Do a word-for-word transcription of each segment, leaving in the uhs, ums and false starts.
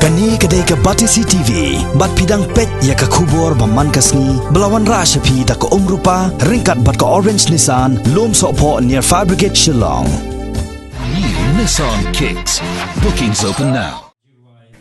Kane ka dei ka Batesi T V, bad phi dang peit ïa ka khubor ba man ka sngi, ba la wanrah sha phi da ka Umrupa, ryngkat bad ka Orange Nissan, Lumsohphoh near Fire Brigade Shillong. New Nissan Kicks. Bookings open now.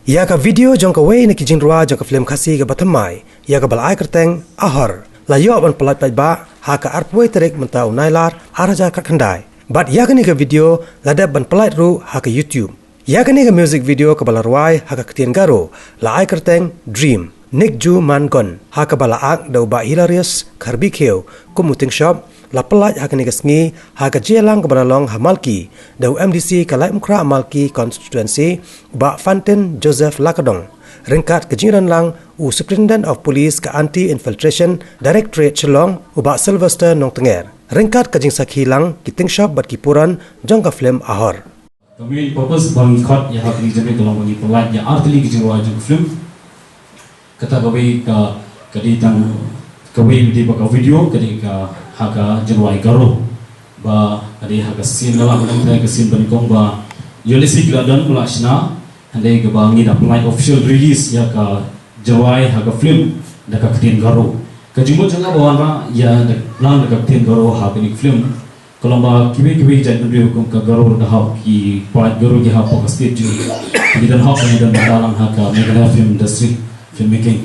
Ïa ka video jong kawei na ki jingrwai jong ka film Khasi kaba thymmai, ïa kaba la ai kyrteng Ahor, la ïoh ban pyllait paidbah ha ka arphew tarik mynta u Nailar ar hajar khatkhyndai. Bad ïa kane ka video la dep ban pyllait ruh ha ka YouTube. Ïa kane ka music video kaba la rwai ha ka ktien Garo la ai kyrteng Dream, Nikju Man Gon, ha kaba la act da u Bah Hilarius Kharbi Khiew kum u Tingshop, la pyllait ha kane ka sngi ha ka jingïalang kaba la long ha Malki da u M D C ka Laitumkhrah Malki Constituency, u Bah Fantin Joseph Lakadong, ryngkat ka jingïadonlang u Superintendent of Police ka Anti Infiltration Directorate Shillong, u Bah Sylvester Nongtnger, ryngkat ka jingsakhi lang ki Tingshop bad ki puran jong ka film Ahor. Ka main purpose ba ngi khot ïa ha kane ka jingmut ka long ba ngi pyllait ïa artylli ki jingrwai jong ka film. Kata kawei ka, ka dei tang kawei ka dei ba ka video ka dei ka ha ka jingrwai Garo. Ba ka dei ha ka scene, nga lah ban ong ka scene ba nyngkong ba ïoh lehse ki la don ba la shna. Hynrei kaba ngi da pyllait official release ïa ka jingrwai ha ka film da ka ktien Garo. Ka jingmut jong nga ba wanrah ïa da lang da ka ktien Garo ha kane ka film. Ka long ba kiwei kiwei ki jaitbynriew kum ka Garo da hap, ki paid Garo ki hap ha ka state jong ngi. Ki don hok, ki don bynta lang ha ka Meghalaya film industry, film making.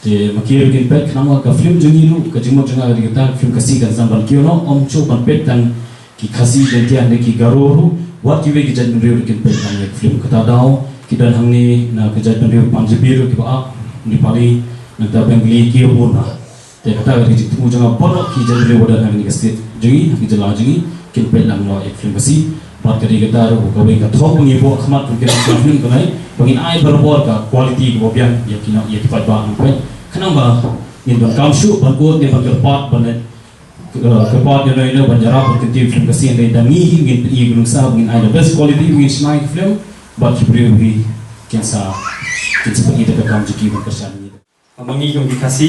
Te ma ki ruh kin peit, khnang ba ka film jong ngi ruh, ka jingmut jong nga ka dei kata, film Khasi kan sa ban kiew noh, ym shuh ban peit tang ki Khasi, Jaiñtia ne ki Garo ruh, wat kiwei ki jaitbynriew ruh kin peit tang ïa ka film. Kata daw ki don hangne na ka jaitbynriew Punjabi ruh kiba ap, Nepali, nangta Bengali, ki ïa bun bha. Te kata ka dei ka jingthmu jong nga, baroh ki jaitbynriew ba don ha kane ka state jong ngi, ha ka jylla jong ngi, kin peit lang noh ïa ka film Khasi. Bad ka dei kata ruh kawei ka thong ba ngi buh khmat, ba ngi kin ïa film kane, ba ngin ai barabor ka quality kaba biang ïa ki nong, ïa ki paidbah nongpeit. Khnang ba ngin donkam shuh ban ud ne ban kyrpad, ban, eh, kyrpad ïano ïano ban ïarap ban kyntiew film Khasi, hynrei da ngi hi ngin pyni ïa ka nuksa ba ngin ai the best quality, ba ngin shna ïa ka film, bad ki briew hi kin sa, kin sa pyni da ka kam jong ki ban kyrshan ïa ngi. Ba ma ngi kum ki Khasi,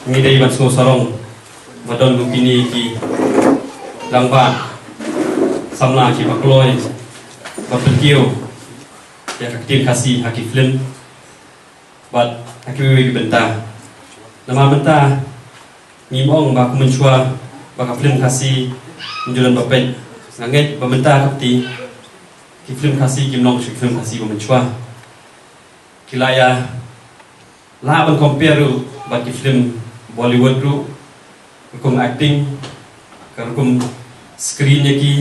ngi dei ban sngewsarong ba don lupine ki rangbah samla kiba kloi, ba pynkiew ïa ka ktien Khasi ha ki film bad ha kiwei kiwei ki bynta. Namar mynta ngim ong ba kumne shuwa ba ka film Khasi ngim ju don ba peit. Nga ngeit ba mynta ka pyrthei ki film Khasi kim long shuh ki film Khasi ba mynshuwa. Ki la ïa lah ban compare ruh bad ki film Bollywood ruh, ka rukom acting, ka rukom screen ïa ki,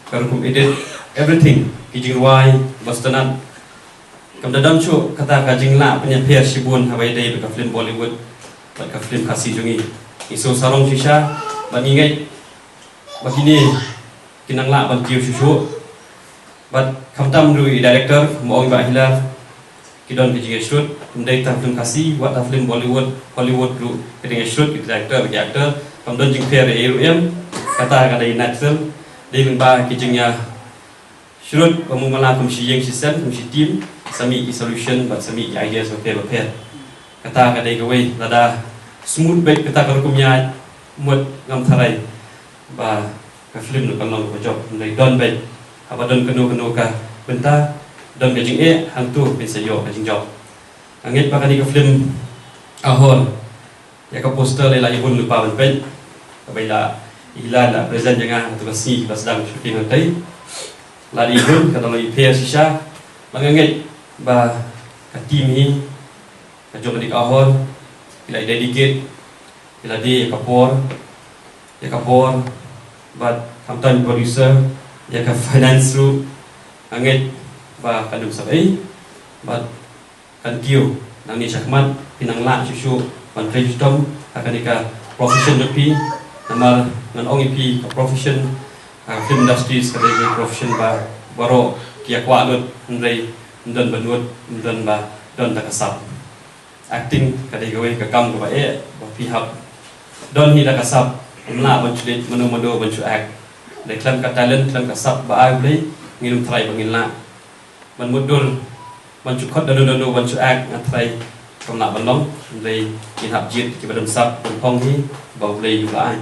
ka rukom edit, everything, ki jingrwai ba sngewtynnat. Kam da don shuh kata ka jinglah pynïapher shibun haba ïadei bad ka film Bollywood bad ka film Khasi jong ngi. Ngi sngewsarong shisha bad ngi ngeit ba kine kin nang lah ban kiew shuh shuh. Bad khamtam ruh i director, kumba ong i Bah Hila, ki don ka jingïashrut, ym dei tang film Khasi, wat tang film Bollywood, Hollywood ruh ka jingïashrut, ki director, ki actor, kam don jingpher ei ruh em, kata ka dei natural, dei lyngba ki jingïashrut ba mut mala kum shi ïing shi sem, kum shi team, sa mih ki solution bad sa mih ki ideas bapher bapher. Kata ka dei kawei, lada smooth beit kata ka rukom ïaid, mut ngam tharai ba ka film ruh kan long kaba jop, hynrei don beit, haba don kano kano ka bynta, don ka jingeh, hangto phin sa ïoh ka jingjop. Nga ngeit ba kane ka film Ahor, ïa ka poster la ïa bun lypa ban peit, kaba i la, i la, la present ïa nga ha kato ka sngi ba sdang shooting hangtei. La dei bun, ka dang ïapher shisha, bad nga ngeit ba ka team hi, ka jong kane ka Ahor, ki la dedicate, ki la die ïa ka por, ïa ka por, bad khamtam producer, ïa ka finance ruh, nga ngeit ba kan ym sah ei, bad kan kiew nangne shakhmat, phin nang lah shuh shuh ban trei shitom ha kane ka profession jong phi, namar ngan ong ïa phi ka profession, ha film industries ka dei ka profession ba baroh ki ïa kwah lut, hynrei ym don ba nud, ym don ba don da ka sap. Acting ka dei kawei ka kam kaba eh, ba phi hap don hi da ka sap, ym lah ban shu leit mano mano ban shu act. Dei khlem ka talent, khlem ka sap ba ai U Blei, ngin ym tharai ba ngin lah ban mutdur, ban shu khot da no da no ban shu act, nga tharai kam lah ban long, hynrei ngin hap jied kiba don sap, ban phong hi ba U Blei u la ai.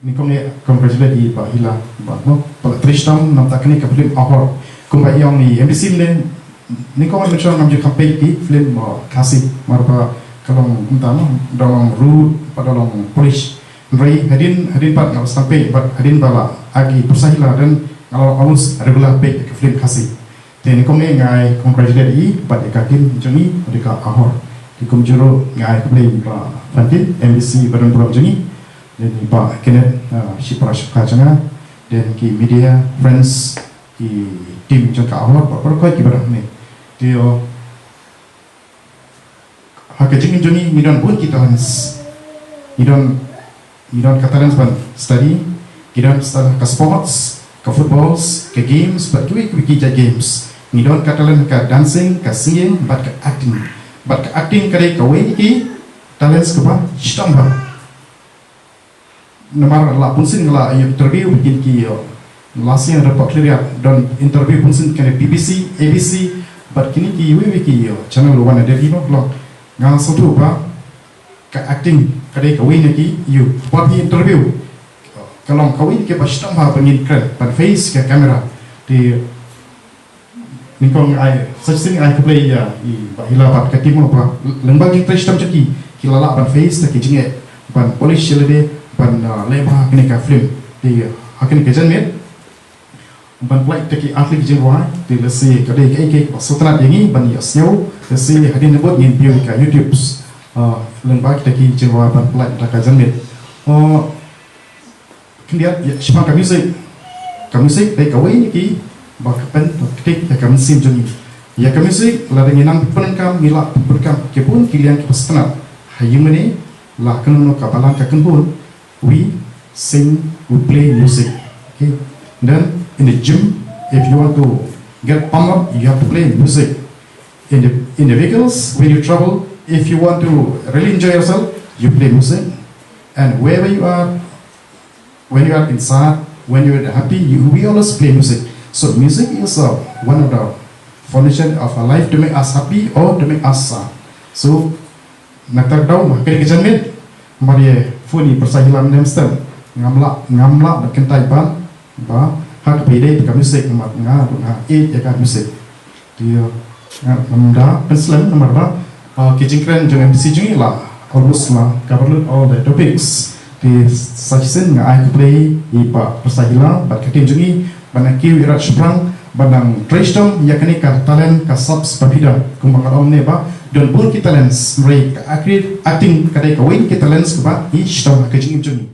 Ni kumne congratulate i Bah Hila, ba no, ba la trei shitom namar kane ka film Ahor. Kumba i ong i MBC mynne, nyngkong mynshwa ngam ju kham peit ki film, uh, Khasi, namar ba ka long kumta, no, da long rude bad da long polish. Hynrei hadien, hadien pat nga la sdang peit, bad hadien ba la ai ki pyrsa hila don, nga la almost regular peit ka film Khasi. Te nyngkong eh nga ai congratulate i bad ïa ka team jong i, bad ïa ka Ahor. Te kumjuh ruh nga ai khublei ïa i Bah Fantin, MBC ba don burom jong i. Then i Bah Kenneth, uh, shipara shipara jong nga. Then ki media friends, ki team jong ka Ahor, bad baroh kiba don hangne. Te, oh, ha ka jingim jong ngi, ngi don bun ki talents. Ngi don, ngi don ka talents ban study, ngi don talent ka sports, ka footballs, ka games, bad kiwei kiwei ki jait games. Ngi don ka talent ka dancing, ka singing, bad ka acting. Bad ka acting ka dei kawei na ki talents kaba shitom bha. Namar la bunsien nga la ïoh interview bad kine ki, uh, last year report clear don interview bunsien kane BBC, ABC, bad kine kiwei kiwei ki, uh, channel wan na Delhi, no, long. Nga sngewthuh ba ka acting ka dei kawei na ki, ïoh, bad ki interview ka long kawei na kiba shitom bha ba ngin kren ban face ka camera. Te nyngkong ai, sa shisien ai khublei ïa i Bah Hila bad ka team ba lyngba ki trei shitom jong ki, ki la lah ban face da ki jingeh, ban polish ïa lade, ban, uh, leh bha ha kane ka film. Te ha kane ka janmiet ban pynlait da ki artylli ki jingrwai, te lehse ka dei kaei kaei ba sngewtynnat ïa ngi ban ïohsngew, lehse hadien habud ngin peit ka YouTube, uh, lyngba kita ki jingrwai ban pynlait da ka janmiet. Uh, Khyndiat, ïa, shaphang ka music. Ka music dei kawei na kiba ka pynthikna ïa ka mynsiem jong ngi. Ïa ka music, lada ngi nang pyndonkam, ngi lah pyndonkam ïa ki bun ki liang kiba sngewtynnat. Ha ïing mane, la kano kano ka balang ka kynhun, we sing, we play music. Okay. Then in the gym, if you want to get pumped up, you have to play music. In the, in the vehicles, when you travel, if you want to really enjoy yourself, you play music. And wherever you are, when you are in sad, when you are happy, you, we always play music. So music is, uh, one of the foundation of our life to make us happy or to make us sad. So nangta ka daw, ha kane ka janmiet, namar ïa phone i pyrsa Hila mynne mynstep, ngam lah, ngam lah ban kyntait ban, ba ha kaba ïadei bad ka music, namar nga ruh nga ïeit ïa ka music. Te, uh, nga, ngam da pynslem namar ba, uh, ki jingkren jong MBC jong ngi la almost la cover lut all the topics. Te sa shisien nga ai khublei ïa i Bah Pyrsa Hila bad ka team jong ngi ban nang kiew ïarap shaphrang, ban nang trei shitom ïa kane ka talent ka sap spa pida. Kumba nga la ong mynne ba don bun ki talents, hynrei ka acting, acting ka dei kawei ki talents kaba ngi shitom ha ka jingim jong ngi.